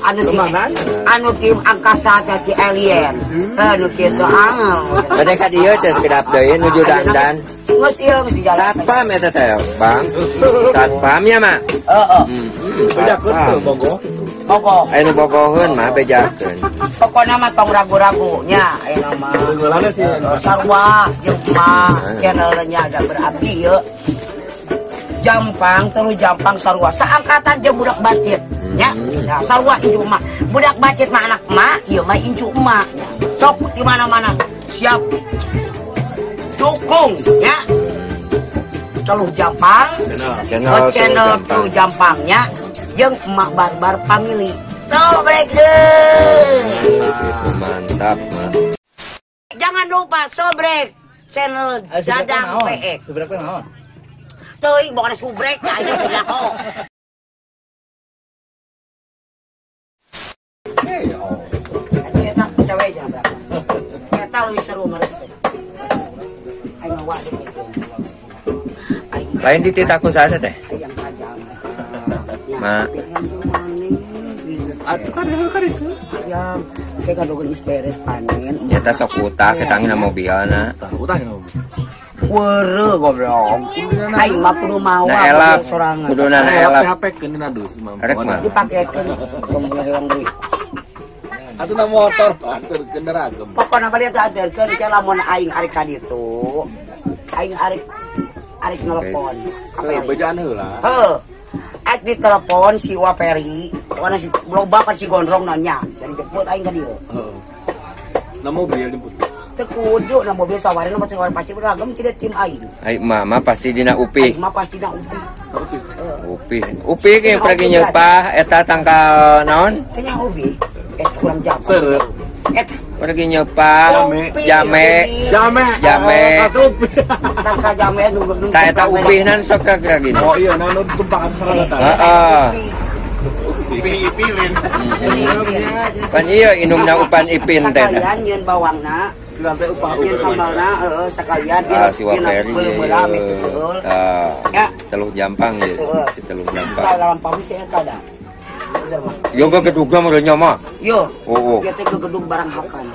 Anu tim angkasa teh ti alien. Anu kitu ah. Bade ka dieu teh sakedap deui nuju dandan. Geus ieu geus di jalan. Satpam eta teh, Bang. Satpam nya mah. Heeh. Bejakeun teu bogoh. Bogoh. Aya nu bogoheun mah bejakeun. Pokona mah tong ragu-ragu nya ayeuna mah. Sarua jeung mah channelnya ada berapi ieu. Jampang telu Jampang sarua saangkatan jeung budak bacit nya. Nah, sarua incu emak. Budak bacit mah anak emak, ieu mah incu emak nya. Sok di mana-mana siap dukung nya. Teluh Jampang, channel Teluh Jampang nya jeung Emak Barbar Family. Sobrek deui. Mantap, mah. Jangan lupa sobrek channel Dadang PX. Sobrek teh naon? Teuing bukan subrek aing teh nyaho. Eta cawe jabra. Eta leuwih seru mah resep. Aing mah wae. Lain dititah ku saha teh? Ma. Atuh kan heuh kan itu. Ya, kayak kalau geus beres panen. Eta sok utah ketangina mobilna. Utah na mobil. Weureuh goblok. Aing mah kudu mawa sorangan. Kuduna na elap. HP-keun dina dus mah. Dipakekeun kumaha hayang deui. Atuh na motor atur kendaraan. Pokona mah dia teh ajarkeun ke lamun aing arek ka ditu. Aing arek arek nelpon. Apa bejaan heula? Heuh. Ek ditelepon si Waperi, pokona si loba kan si Gondrong nanya, jadi jemput aing ka dieu. Heeh. Na mobil jemput. Teu kudu na mobil sawarena mah teu pasti beragam tidak tim aing. Aing mah pasti dina upih. Aing mah pasti dina upih. Upih. Upih ge pergi nyeupah eta tangkal naon? Teh nya ubi. Kurang jam. Eta pergi nyeupah jame. Jame. Jame. Tangkal jame nu ta eta upihnan sok ka gini. Oh iya, nu tumpangan saralatan. Heeh. Upih ipilin. Pan iya inumna upan ipin teh. Sekalian nyeun bawangna. Lantai upah nyeun sambalna heeh sekalian si Waperi. Ya, Teluh Jampang ya. Si Teluh Jampang. Dalam pami si eta da. Yo ke gedugna mah nya mah. Yo. Oh. Ieu teh ke gedung barang hakan.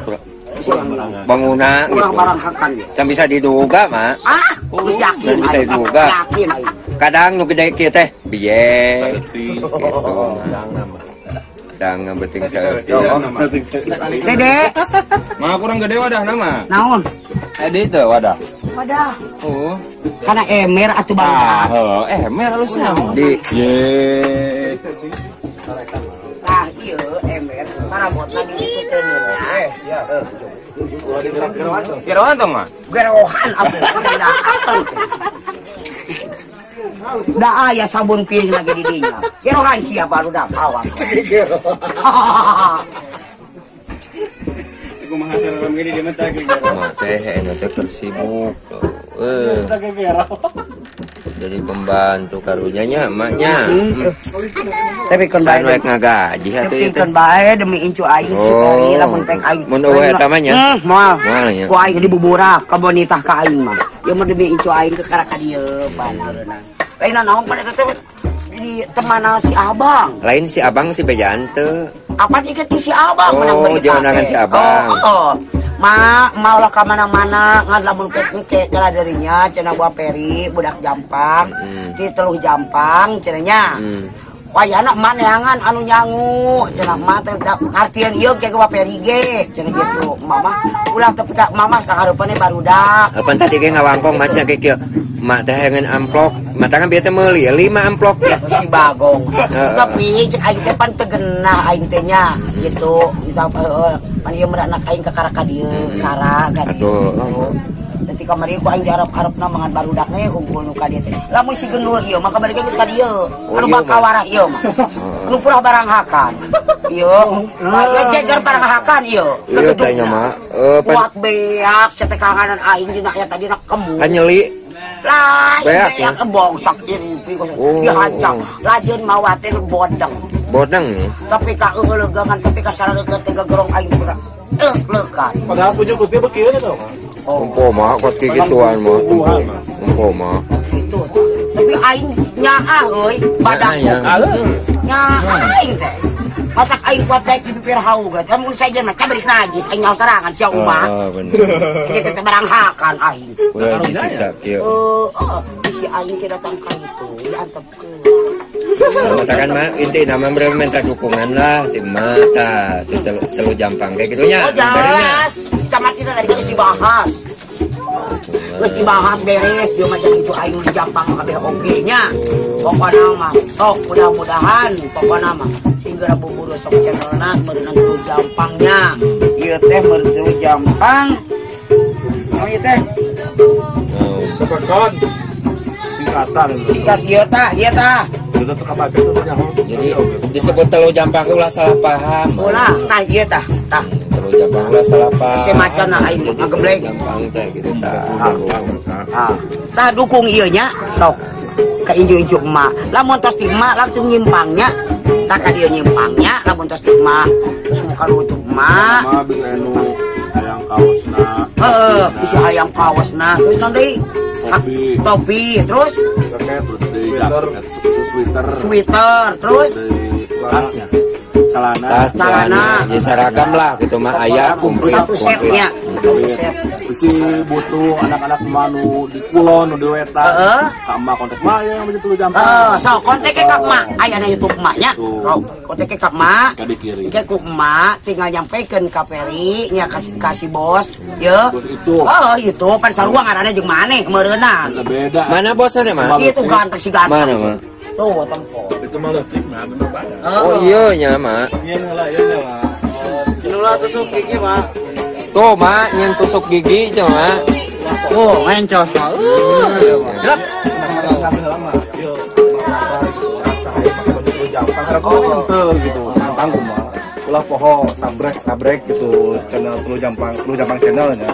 Bangunan gitu. Barang hakan. Can bisa diduga mah. Ah, geus yakin. Can bisa diduga. Yakin aing. Kadang nu gede kieu teh biye. Gitu. Dang beuting saeutik. Dede. Mah kurang gede wadah nama. Naon? Edi teh wadah. Wadah. Oh. Kana emer atuh bang. Ah, heuh, emer halusna. Di. Ye. Tah ieu emer parabotna di ditu teh ngeunah. Siap. Ulah digerak-gerohan tong. Gerohan tong mah. Gerohan atuh. Da aya sabun piring lagi di dinya. Gerohan sia baru dah awas. Kumaha sareng gini di mata ge. Mah teh eta teh keur sibuk. Jadi pembantu karunya nya emaknya. Tapi keun bae rek ngagaji atuh ieu. Tapi keun bae demi incu aing si Peri lamun pek aing. Mun eueuh eta mah nya. Moal. Ku aing dibuburak kabonitah ka aing mah. Ieu mah demi incu aing ke karaka dieu baneurna. Lain naon pada teh di temana si abang. Lain si abang si bejaan teu. Apa ieu ti si abang menang berita. Oh, jangan si abang. Oh, oh. Ma, maulah ka mana-mana ngan lamun pek engke kala dirinya cenah buah Peri budak Jampang, ti Teluh Jampang cenah nya. Wayana mah neangan anu nyangu cenah mah teh ngartieun ieu ke buah Peri ge cenah kitu. Mama ulah teu pika mama sakareupeun barudak. Apan tadi ge ngawangkong mah cenah kieu. Mak teh hayang amplop, mata kan bieu teh meuli 5 amplop ya. Si Bagong. Tapi cek aing teh pan teu genah aing teh nya gitu. Misal heeh, pan ieu mah anak aing ka karaka dieu, kara ka dieu. Atuh. Nanti kamari ku aing diarep-arepna mangan barudakna unggul nu ka dieu teh. Lamun si gendul ieu mah kamari ge geus ka dieu. Anu bakawarah ieu mah. Nu purah barang hakan. Ieu, jeger barang hakan ieu. Ieu teh nya mah. Kuat beak satekanganan aing dina aya tadi na kemu. Hanyeli. Lah, beak ebong sok iripi dihancang. Lajeun mawa teh bodeng. Bodeng nih. Tapi ka eueuh-leugangan tapi ka saraleukeun teh gegerong aing teh leuk-leukan. Padahal ku jukut ge beukieun eta mah. Empo mah kuat kikituan mah. Empo mah. Gitu. Tapi aing nyaah euy, badak. Nyaah aing teh. Matak aing kuat daek di bibir hauga. Mun sajeuna cabrik najis aing nyaho tarangan sia umah. Oh, bener. Kitu teh barang hakan aing. Ulah disiksa kieu. Heeh, si aing teh datang ka itu diantepkeun. Katakan mah inti nama mereka minta dukungan lah di mata di telu jampang kayak gitu nya. Oh jelas, sama kita tadi geus dibahas. Geus dibahas beres, dia masih incu aing di jampang kabeh oge nya. Pokona mah sok mudah-mudahan pokona mah sehingga buburu sok channelna meureunna telu jampangnya. Ieu teh meureun telu jampang. Naon ieu teh? Tekan. Singkatan. Singkat ieu tah, ieu tah. Jadi disebut telu jampang ulah salah paham. Ulah tah ieu tah, tah. Telu jampang ulah salah paham. Si macana aing ngagebleng. Jampang teh gitu tah. Tah, tah dukung ieu nya sok. Ka inju-inju emak. Lamun tos di emak langsung nyimpangnya. Tah ka dieu nyimpangnya lamun tos di emak. Terus muka lutu emak. Emak bisa anu hayang kaosna. Heeh, bisa hayang kaosna. Terus naon deui? Topi, terus sweater, sweater, terus tasnya, celana, tas, celana, ya seragam lah gitu mah ayah komplit, satu setnya, satu set. Bisi butuh anak-anak manu di kulon, di wetan, ka emak kontak mak ya yang telu jampang. So kontaknya ka emak, aya na YouTube emaknya, kontaknya ka emak, ke ku emak, tinggal nyampekeun ka Peri, nya kasih bos, ya. Oh itu pan sarua ngaranna jeung maneh meureunna. Beda. Mana bosnya teh mah? Itu ganteng si ganteng. Mana mah? Tuh tempo. Itu mah leutik mah bener badan. Oh iya nya mah. Nyeun heula ieu nya mah. Nyeun tusuk gigi mah. Tuh mak nyeun tusuk gigi cuma. Tuh ngencos mah. Jelek. Gitu. Tantang kumaha. Ulah poho sabrek gitu channel Telu Jampang channelnya.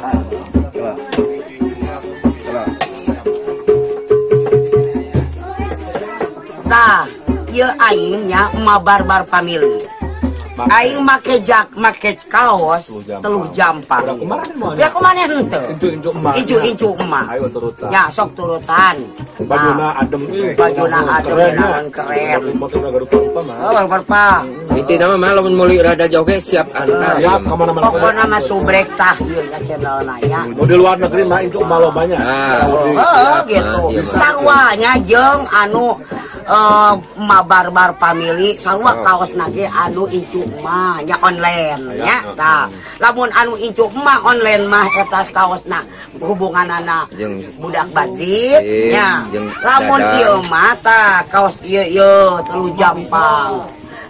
Tah, ieu aing nya mabarbar family. Aing make jak, make kaos telu jampang. Ya kumaha henteu? Incu-incu emak. Ayo turutan. Ya sok turutan. Bajuna adem teh. Bajuna adem keren. Oh, rupa. Intina mah lamun meuli rada jauh ge siap antar. Siap ka mana-mana. Pokona mah subrek tah ieu nya channelna nya. Mau di luar negeri mah incu emak lobanya. Heeh gitu. Sarua nya jeung anu mabarbar family sarua kaos nage anu incu mah nya online nya tah lamun anu incu mah online mah eta kaosna hubunganana budak badit nya lamun ieu mah tah kaos ieu ieu telu jampang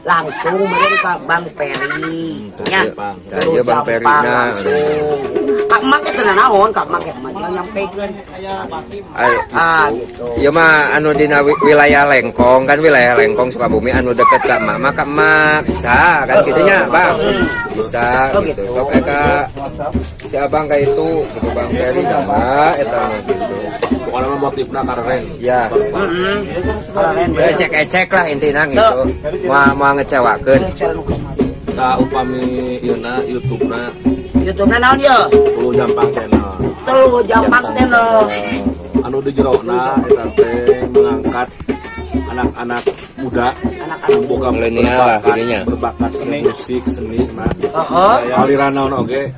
langsung meureun ka Bang Peri nya teu Bang Peri na langsung Kak Mak teh naon Kak Mak mah nyampekeun ah gitu. Ieu mah anu dina wilayah Lengkong kan wilayah Lengkong Sukabumi anu deket ka emak mah ka emak bisa kan kitu nya Bang. Bisa gitu. Sok eta si Abang ka itu gitu Bang Peri sama eta mah gitu. Pokoknya mah motifna karen. Ya. Heeh. Karen. Ecek-ecek lah intina gitu. Moal ngecewakeun. Tah upami ieuna YouTube-na YouTube-na naon ieu? Telu Jampang Channel. Telu Jampang Channel. Anu di jerona eta teh mengangkat anak-anak muda, anak-anak boga milenial lah kitu berbakat seni musik, seni mah. Heeh. Aliran naon oge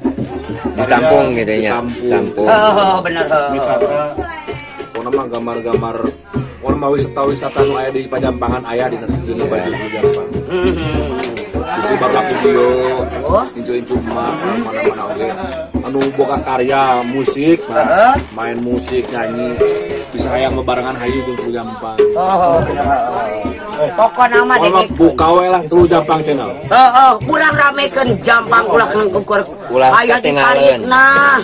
ditampung gitu nya. Ditampung. Heeh, bener. Misalnya pokona mah gambar-gambar pokona mah wisata-wisata nu aya di Pajampangan aya di baju Jampang. Heeh. Bisi bapak video, incu-incu emak, mana-mana oge. Anu boga karya musik, main musik, nyanyi, bisa hayang bebarengan hayu jeung Telu Jampang. Oh, pokona mah dek buka we lah Telu Jampang channel. Heeh, urang ramekeun Jampang ulah ukur ulah ketinggalan. Nah,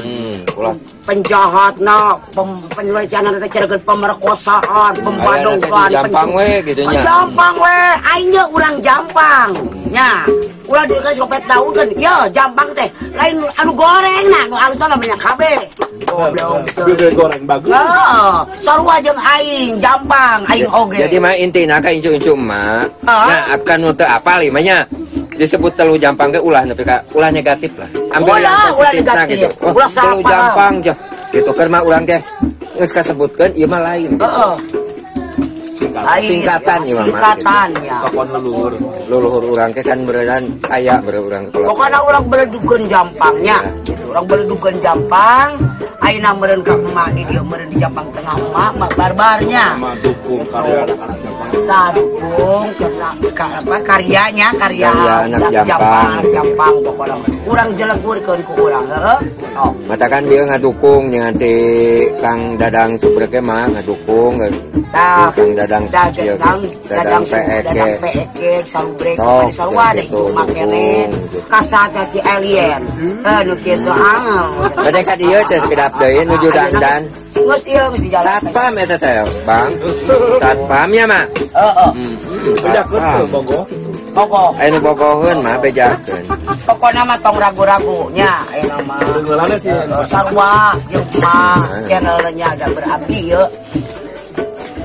ulah penjahatna, penyelesaian teh ceregeun pemerkosaan, pembadogan, Jampang we gitu nya. Jampang we, aing nya urang Jampang. Nya, ulah dieun sopet daun ya Jampang teh lain anu goreng nah, nu alus mah banyak kabeh. Goblok. Tapi goreng bagus. Heeh, sarua jeung aing Jampang, aing oge. Jadi mah intina ka incu-incu mah. Nah, akan nu teu apal ieu mah nya. Disebut telu Jampang ge ulah nepi ka ulah negatif lah. Ambil yang positifna gitu. Oh, ulah telu Jampang gitu keur mah urang teh geus kasebutkeun ieu mah lain. Heeh. Singkatan. Singkatan ieu mah. Singkatan ya. Kapan leluhur. Leluhur urang teh kan beneran aya urang kolot. Pokona urang beledukeun Jampangnya. Urang beledukeun Jampang, ayeuna meureun ka emak di dieu meureun di Jampang tengah emak, emak barbarnya. Emak dukung karya anak-anak Jampang. Tah dukung karena apa karyanya karya anak Jampang. Anak Jampang pokona. Urang jelegurkeun ku urang heueuh. Oh. Matakan dia ngadukung ngan ti Kang Dadang Subrek mah ngadukung. Tah Kang Dadang Dadang Dadang PEK Salubrek Sok, sarua gitu, deh makene dukung. Kasata ti alien. Nu kitu ah. Bade ka dieu teh sekedap deui nuju dangdan. Geus ieu geus di jalan. Satpam eta teh, Bang. Satpam nya mah. Heeh. Bejakeun teu bogoh. Bogoh. Aya nu bogoheun mah bejakeun. Pokona mah tong ragu-ragu nya ayeuna mah. Tenggelanna sih. Sarua jeung mah channelnya ada berapi ye.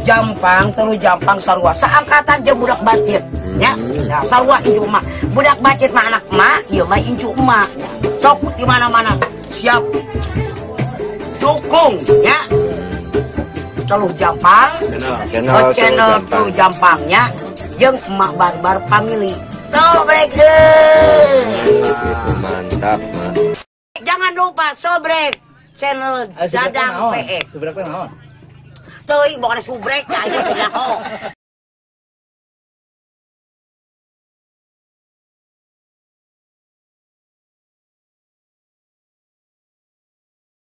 Jampang telu Jampang sarua saangkatan jeung budak bacit nya. Nah, sarua incu emak. Budak bacit mah anak emak, ieu mah incu emak. Sok di mana-mana siap dukung nya. Teluh Jampang, channel Teluh Jampangnya jeung emak barbar family. Sobrek gitu, mantap mah. Jangan lupa sobrek channel Dadang PE. Subrek teh naon? Teuing bukan subrek ya itu nyaho.